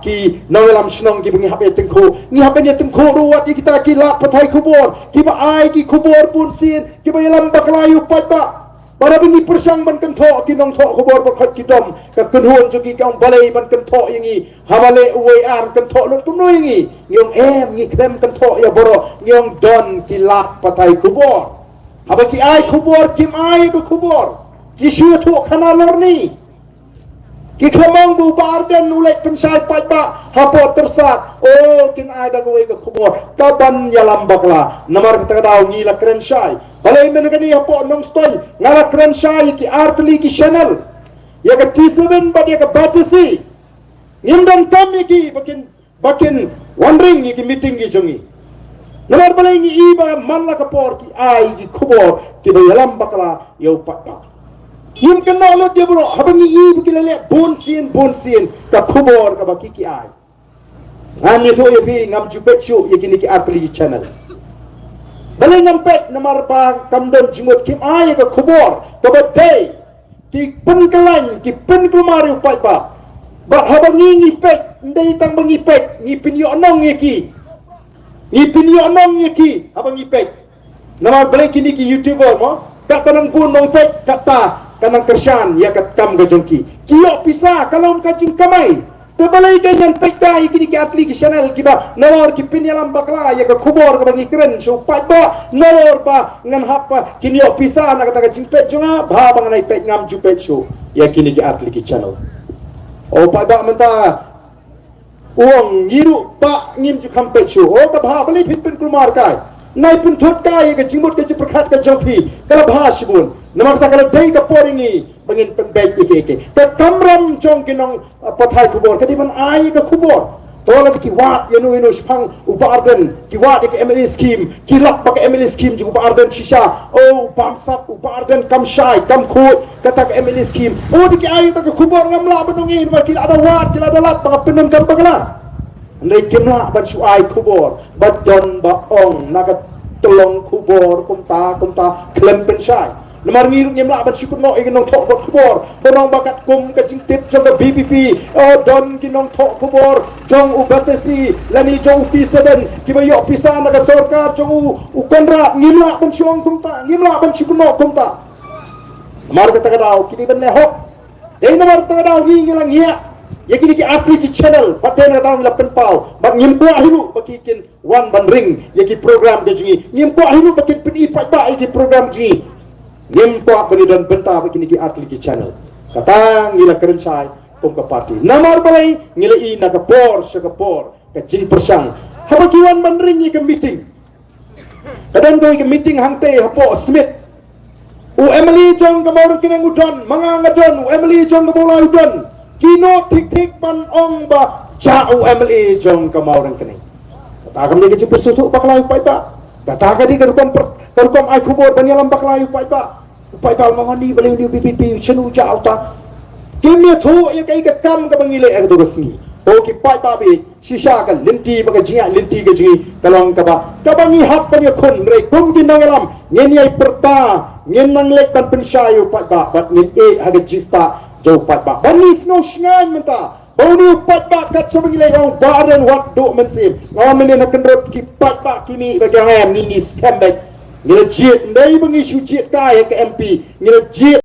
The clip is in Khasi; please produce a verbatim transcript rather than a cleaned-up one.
Ki nongïalam shnong kiba ngi hap ïa tyngkhuh, ngi hap ban ïa tyngkhuh ruh wat ïa kita ki lad pathai khubor kiba ai ki khubor bun sien kiba ïalam bakla ïa u paidbah. Bad haba ngi pyrshang ban kynthoh ki nongthoh khubor ba khot ki dom, ka kynhun jong ki ka ong balei ban kynthoh ïa ngi, haba leh uwei ar kynthoh lut kumno ïa ngi. Ngi ong em, ngi khlem kynthoh ïa baroh, ngi ong don ki lad pathai khubor. Haba ki ai khubor kim ai ka khubor, ki shu ïathuh khana lorni. Ki khlem ong ba u Bah Ardent u leit pynshai paidbah hapoh Tyrsad. O, kin ai da kawei ka khubor kaban ïalam bakla. Namar kata ka daw ngi la kren shai. Balei mynta kane hapoh Nongstoiñ nga la kren shai ïa ki artylli ki channel, ïa ka T seven bad ïa ka Batesi. Ngim donkam ïa ki ba kin ba kin wan ring ïa ki meeting ki jong ngi. Namar balei? Ngi i ba man la ka por ki ai ki khubor kiba ïalam bakla ïa u paidbah. Ngim kynnoh lut ïa baroh, haba ngi i ba ki la leh bun sien bun sien ka khubor kaba ki ki ai. Ngam ïathuh ïa phi, ngam ju peit shuh ïa kine ki artylli ki channel. Balei ngam peit? Namar ba kam don jingmut, kim ai ïa ka khubor kaba dei. Ki pynkylla, ki pynkulmar ïa u paidbah. Bad haba ngi ngi peit, ym dei tang ba ngi peit, ngi pynïohnong ïa ki. Ngi pynïohnong ïa ki haba ngi peit. Namar balei? Kine ki YouTuber mo, katba nang bun nongpeit, kata ka nang kyrshan ïa ka kam ka jong ki. Ki ïoh pisa, ka long ka jingkamai. Te balei ka ngan peit kai ïa kine ki artylli ki channel kiba nalor ki pynïalam bakla ïa ka khubor kaba ngi kren sha u paidbah, nalor ba ngan hap ba kin ïoh pisa na kata ka jingpeit jong nga, bha ba ngan ai peit, ngam ju peit shuh ïa kine ki artylli ki channel. O paidbah mynta u ong ngi ruh ba ngim ju kham peit shuh. O ka bha, balei phin pynkulmar kai? Nai pynthut kai ïa ka jingmut ka jingpyrkhat ka jong phi, ka la bha shibun. Namar kata ka la dei ka por ïa ngi ba ngin pynbeit ïa ki, ïa ki. Ka kamram jong ki nong, uh, pathai khubor ka dei ban ai ka khubor. To la ki wad ïa no ïa no shaphang u Bah Ardent, ki wad ïa ka M L A scheme, ki lap ba ka M L A scheme jong u Bah Ardent shisha. O u bamsap, u Bah Ardent kam shai kam khuid kata ka M L A scheme. O dei ki ai kata ka khubor, ngam lah ban ong ei ba ki la da wad, ki la da lap ba ka pyndonkam bakla. Hynrei kim lah ban shu ai khubor ba don ba ong na ka tyllong khubor kumta kumta, khlem pynshai. Namar ngi ruh ngim lah ban shu kynnoh ïa ki nongthoh khubor ba nong ba katkum ka jingtip jong ka V P P, o don ki nongthoh khubor jong u Batesi lane jong u T seven kiba ïoh pisa na ka sorkar jong u, u Conrad. Ngim lah ban shu ong kumta, ngim lah ban shu kynnoh kumta. Namar kata ka daw ki dei ban leh hok. Dei namar kata ka daw ngi ngi la ngiah ïa kine ki artylli ki channel, bad dei na ka daw ngi la pynpaw, bad ngim kwah hi ruh ba ki kin wan ban ring ïa ki program ka jong ngi. Ngim kwah hi ruh ba kin pyni paidbah ïa ki program jong ngi. Ngim kwah ban ïadon bynta bad kine ki artylli ki channel. Kata ngi la kren shai kum ka party. Namar balei? Ngi la i na ka por sha ka por ka jingpyrshang. Haba ki wan ban ring ïa ka meeting, ka don kawei ka meeting hangtei hapoh Smit. U M L A jong ka Mawryngkneng u don, ma nga nga don, u M L A jong ka Mawlai u don. Kino thik thik ban ong ba jah u M L A jong ka Mawryngkneng? Kata kam dei ka jingpyrsngewthuh bakla ïa u paidbah? Kata ka dei ka rukom pr-, ka rukom ai khubor ban ïalam bakla ïa u paidbah? U paidbah u ong, ani balei uni u V P P, shano u jah uta? Kim ïathuh ïa kaei ka kam kaba ngi leh ha kato ka sngi. Ko ki paidbah, bad shisha ka lynti bad ka jingïaid lynti ka jong ngi ka long kaba, kaba ngi hap ban ïakhun. Hynrei kum ki nongïalam ngin ïai pyrta, ngin nang leit ban pynshai ïa u paidbah bad ngin ïeh ha ka jingstad jong u paidbah. Bad ngi sngew shngaiñ mynta ba une u paidbah, kat shaba ngi leit ong Bah Ardent wat duh mynsiem. Nga wan mynne na Kyndrut, ki paidbah ki mih ba ki ong em, ngi, ngi skhem beit. Ngi la jied, ym dei ba ngi shu jied kai ha ka M P, ngi la jied